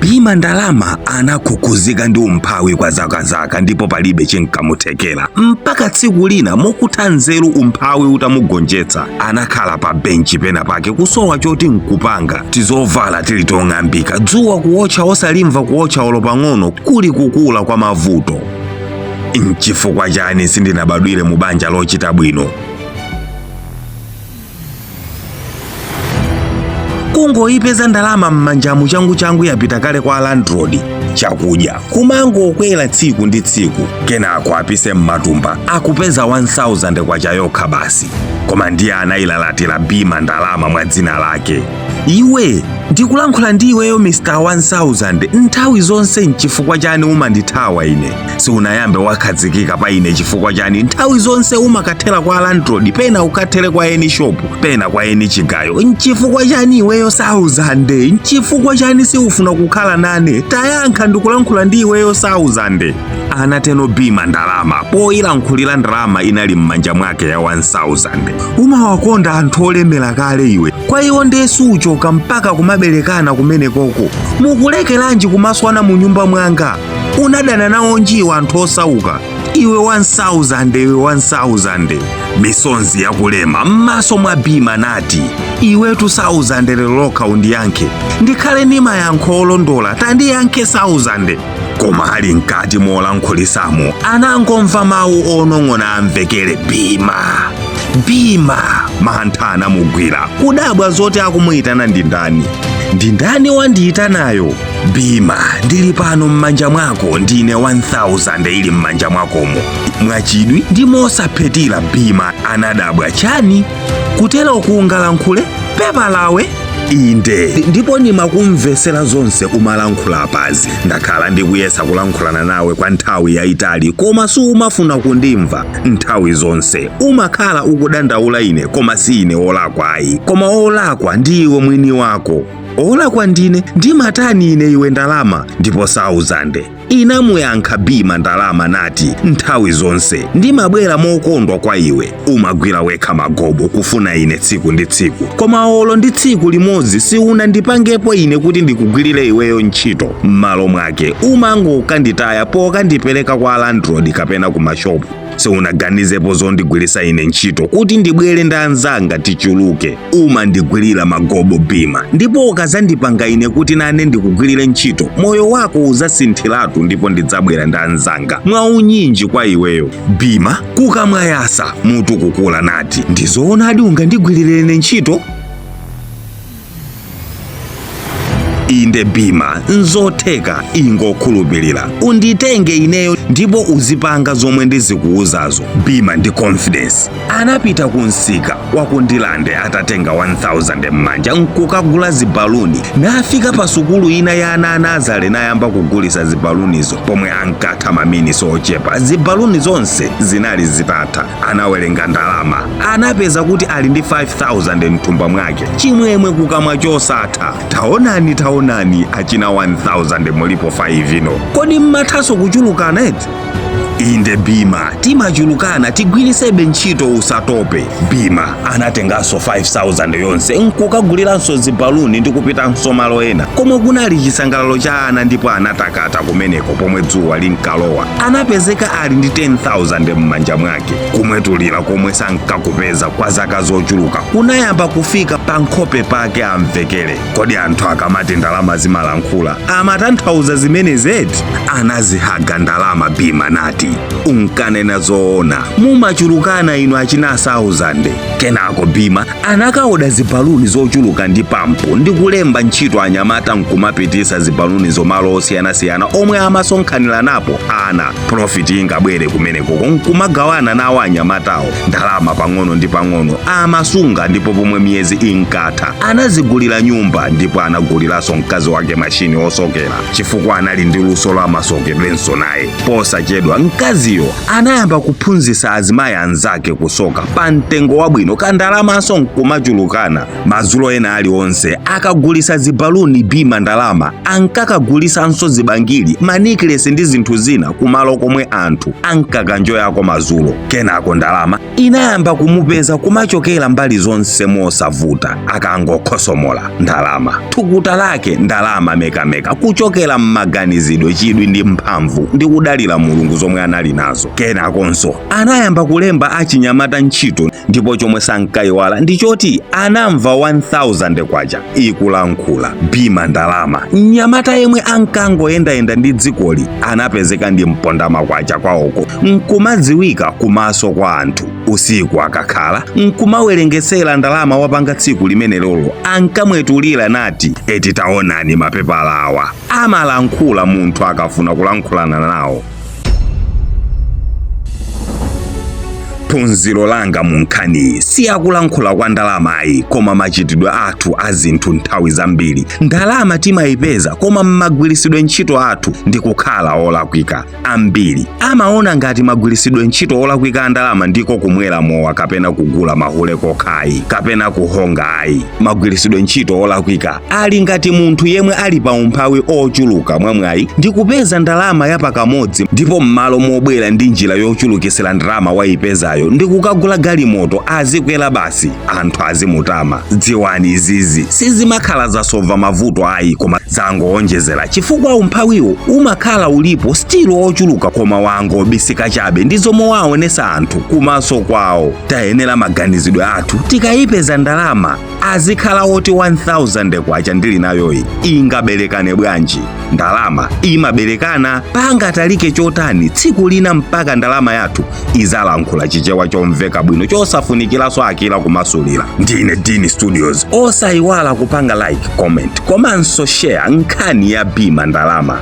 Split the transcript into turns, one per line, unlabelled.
Bima Ndalama anakhukhuzika ndi umphawi kwa zakazaka ndipo palibe chinkamuthekera mpaka tsiku lina mokutha nzeru umphawi utamugonjetsa anakhala pa benchi pena pake kusowa choti nkupanga tizovala tili tong'ambika dzuwa kuotcha osalimva kuotcha olo pang'ono kuli kukula kwa mavuto. Nchifukwa chani sindinabadwire mu banja lochita bwino? Kungoyipeza ndalama m'manjamu changu-changu yapita kale kwa landlord. Chakudya kumangokwera tsiku ndi tsiku, kenako apise m'matumba akupeza 1000 kwacha yokha basi. Koma ndiye anayilalatira Bima Ndalama mwa dzina lake. Iwe, ndikulankhula ndi iweyo Mr 1000, nthawi zonse nchifukwa chani umandithawa ine? Siunayambe wakhazikika pa ine chifukwa chani? Nthawi zonse umakathera kwa landlord, pena ukathere kwa eni shop, pena kwa eni chigayo. Nchifukwa chani iweyo 1000? Nchifukwa chani siufuna kukhala nane? Tayankha, ndikulankhula ndi iweyo 1000. Anateno Bima Ndalama poyilankhulira ndalama inali m'manja mwake ya 1000. Umawakonda anthu olemera kale iwe, kwa iwo ndiye suchoka mpaka kumaberekana kumenekoko. Mukulekeranji kumaswana mu nyumba mwanga? Unadana nawo njiwa anthu osauka iwe 1000, iwe 1000. Misonzi yakulema m'maso mwa Bima nati, iwetu 1000, lero lokha undiyankhe, ndikhale ndi mayankho olondola, tandiyankhe 1000. Koma ali mkati molankhulisamo anangomva mawu onong'ona amvekere, Bima, Bima. Mantha anamugwira, kudabwa zoti akumuyitana ndi ndani. Ndi ndani wandiyitanayo? Bima, ndili pano m'manja mwako, ndine 1000 ili m'manja mwakomo. Mwachidwi ndi mosaphetira Bima anadabwa, chani? Kutero kungalankhule pepa lawe? Inde, ndipo nimakumvesera zonse umalankhula apazi. Ndakhala ndikuyesa kulankhulana nawe kwa nthawi yayitali koma sumafuna kundimva. Nthawi zonse umakhala ukudandaula ine, koma si ine wolakwa ayi, koma wolakwa ndi iwe mwini wako. Olakwa ndine? Ndimatani ine iwe ndalama? Ndipo 1000 inamuyankha Bima Ndalama nati, nthawi zonse ndimabwera mokondwa kwa iwe, umagwira wekha magobo kufuna ine tsiku ndi tsiku, koma olo ndi tsiku limodzi siunandipangepo ine kuti ndikugwirire iweyo ntchito. M'malo mwake umangokanditaya pokandipereka kwa landlord kapena ku mashopu. Siunaganizepo zondigwirisa ine ntchito kuti ndibwere ndi anzanga tichuluke. Umandigwirira magobo Bima, ndipo ukazandipanga ine kuti nane ndikugwirire ntchito, moyo wako uzasinthiratu ndipo ndidzabwera ndi anzanga mwaunyinji kwa iweyo. Bima kukamwayasa mutu kukula nati, ndizoonadi ungandigwirire ine ntchito? Inde Bima, nzotheka, ingokhulupirira, unditenge ineyo ndipo uzipanga zomwe ndizikuwuzazo. Bima ndi confidence anapita ku msika wa ku Ndirande atatenga 1000 m'manja nkukagula zibaluni, nafika pa sukulu ina ya ana a nazale nayamba kugulisa zibalunizo. Pomwe ankatha maminisi ochepa zibaluni zonse zinali zitatha. Anawerenga ndalama, anapeza kuti ali ndi 5000 mthumba mwake. Chimwemwe kukamwa chosatha. Taonani, taonani, achina 1000 mulipo 5 ino, kodi mmathanso kuchulukana eti? Inde Bima, timachulukana, tigwirisebe ntchito usatope. Bima anatenganso 5000 yonse nkukaguliranso zibaluni ndi kupitanso malo ena komwe kunali chisangalalo cha ana, ndipo anatakata kumeneko. Pomwe dzuwa linkalowa anapezeka ali ndi 10,000 m'manja mwake. Kumwetulira komwe sankakupeza kwa zaka zochuluka kunayamba kufika pa nkhope pake amvekere, kodi anthu akamati ndalama zimalankhula amatanthauza zimenezi eti? Anazihaga ndalama Bima nati, unkanena zoona, mumachulukana inu achina 1000. Kenako Bima anakaoda zibaluni zochuluka ndi pampu ndi kulemba ntchito anyamata nkumapitisa zibalunizo malo osiyanasiyana omwe amasonkhaniranapo ana. Profit ingabwere kumenekoko nkumagawana nawo anyamatawo. Ndalama pang'ono ndi pang'ono amasunga, ndipo pomwe miyezi inkatha anazigulira nyumba, ndipo anaguliranso mkazi wake mashini osokera chifukwa anali ndi luso la masokedwenso naye. Posachedwa mkazi Mkaziyo anayamba kuphunzitsa azimayi anzake kusoka pa mtengo wabwino, kandalamanso nkumachulukana. Madzulo ena aliwonse akagulisa zibaluni Bima Ndalama ankakagulisanso zibangili, manikilesi ndi zinthu zina kumalo komwe anthu ankakanjoyako madzulo. Kenako ndalama inayamba kumupeza kumachokera mbali zonse mosavuta. Akangokhosomola ndalama, thukuta lake ndalama mekameka, kuchokera mmaganizidwe, chidwi ndi mphamvu ndi kudalira Mulungu zomwe anali nazo. Kenakonso anayamba kulemba achinyamata ntchito, ndipo chomwe sankayiwala ndi choti anamva 1000 kwacha ikulankhula. Bima Ndalama, mnyamata yemwe ankangoyendayenda ndi dzikoli, anapezeka ndi mpondamakwacha kwawoko nkumadziwika kumaso kwa anthu. Usiku akakhala nkumawerengesera ndalama wapanga tsiku limene lolo, ankamwetulira nati, "Eti taonani mapepala awa amalankhula munthu akafuna kulankhulana nawo." Phunziro langa mu nkhaniyi si akulankhula kwa ndalama ayi, koma machitidwe athu a zinthu. Nthawi zambiri ndalama timayipeza, koma mmagwiritsidwe ntchito athu ndi kukhala olakwika. Ambiri amaona ngati magwiritsidwe ntchito olakwika a ndalama ndiko kumwera mowa kapena kugula mahule kokhayi kapena kuhonga ayi. Magwiritsidwe ntchito olakwika ali ngati munthu yemwe ali pa umphawi ochuluka mwamwayi ndi kupeza ndalama yapakamodzi, ndipo m'malo mobwera ndi njira yochulukisira ndalama wayipezayo ndi kukagula galimoto azikwera basi, anthu azimutama. Dziwani, izizi sizimakhala zasova mavuto ayi, koma zangoonjezera, chifukwa umphawiwo umakhala ulipo still ochuluka, koma wangobisika chabe ndi zomwe waonesa anthu kumaso kwawo. Tayenera maganizidwe athu tikayipeza ndalama azikhala oti 1000 kwacha ndili nayoyi ingaberekane bwanji? Ndalama imaberekana pangatalike chotani, tsiku lina mpaka ndalama yathu izalankhula Chichewa chomveka bwino chosafunikiranso akila kumasulira. Ndine Dini Studios. Osayiwala kupanga like, comment komanso share nkhani ya Bima Ndalama.